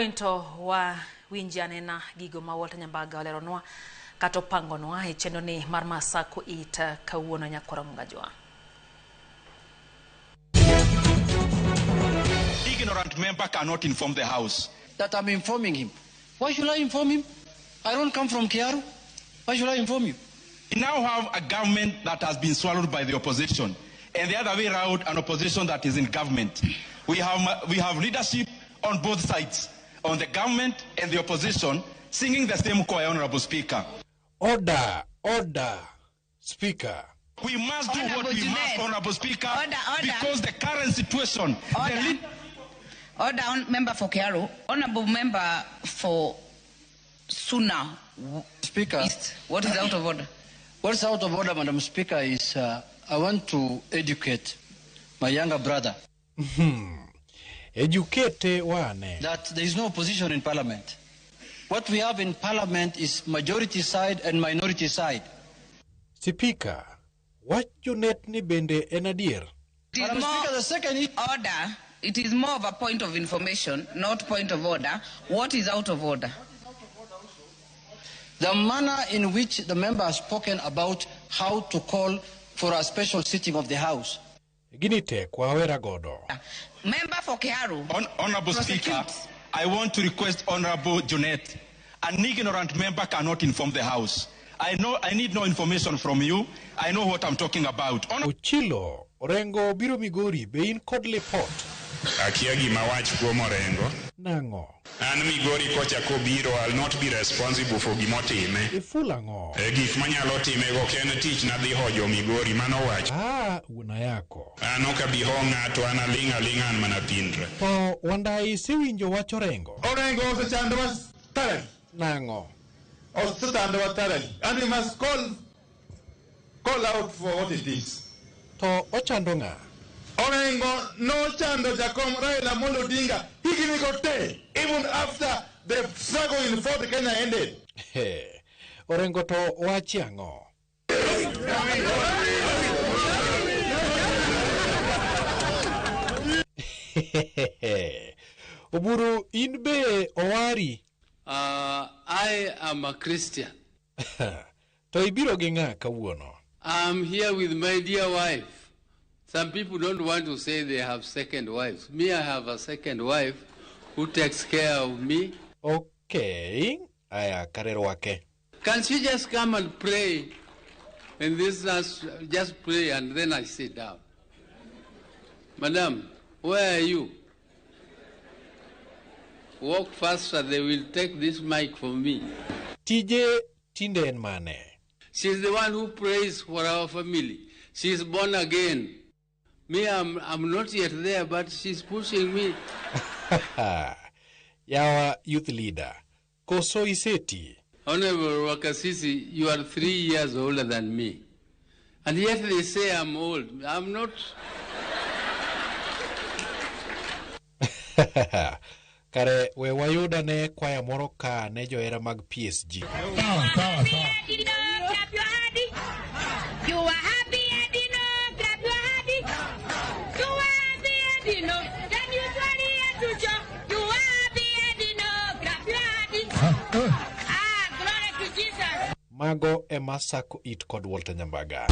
Into wa winjane na gigo ma Walter Nyambaga oleronwa kato pangonwa e chendo ni mar Masako ita kawuono nyakora mungajwa. Ignorant member cannot inform the House. That I'm informing him. Why should I inform him? I don't come from Kiaru. Why should I inform you? We now have a government that has been swallowed by the opposition, and the other way around, an opposition that is in government. We have leadership on both sides, on the government and the opposition, singing the same choir, Honorable Speaker. Order, order, Speaker. We must do Honorable what we Junet. must, Honorable Speaker, Order. because the current situation... Order, member for Kiaru. Honorable member for Suna. Speaker. East. What is out of order? What's out of order, Madam Speaker, is I want to educate my younger brother. Educate one. That there is no opposition in Parliament. What we have in Parliament is majority side and minority side. Speaker, what you net ni bende enadier? Madam Speaker, the second order. It is more of a point of information, not point of order. What is out of order? The manner in which the member has spoken about how to call for a special sitting of the House. Ginite kwa wera godo. Member for Kiaru. Honorable Speaker, I want to request Honorable Junet. An ignorant member cannot inform the House. I need no information from you. I know what I'm talking about. Uchilo, Orengo biro Migori, bein kod report. Akia gima wach kuom Orengo. Nango. An Migori kocha kobiro, I'll not be responsible for gimotime. Ifulango. Gik manyalo time go ken tich na dhi hojo Migori mano wach. Una yako. An ok abi ho ng'ato, an aling' an mana pinre. To wandai sewinjo wach Orengo. Orengo osechando was talent. Nango. Osechando was talent. And we must call out for what it is. To ochando nga. Orengo no chando Jakom Raila Molo Odinga. Hiki niko te, even after the struggle in Fort Kenya ended. Orengo to wachiango. Oburu inbe owari. I am a Christian. To ibiro gi ng'a kawuono. I'm here with my dear wife. Some people don't want to say they have second wives. Me, I have a second wife who takes care of me. Okay. Aya karerwake. Can she just come and pray? And this nurse just pray and then I sit down. Madam, where are you? Walk faster, they will take this mic from me. TJ Tinden Mane. She's the one who prays for our family. She's born again. Me, I'm not yet there, but she's pushing me. Yawa youth leader. Koso iseti. Honorable Wakasisi, you are 3 years older than me. And yet they say I'm old. I'm not. Kare we wayuda ne kwaya moro ka ne joera mag PSG. Sawa. Glory to Jesus. Mago e Masako it kod Walter Nyambaga.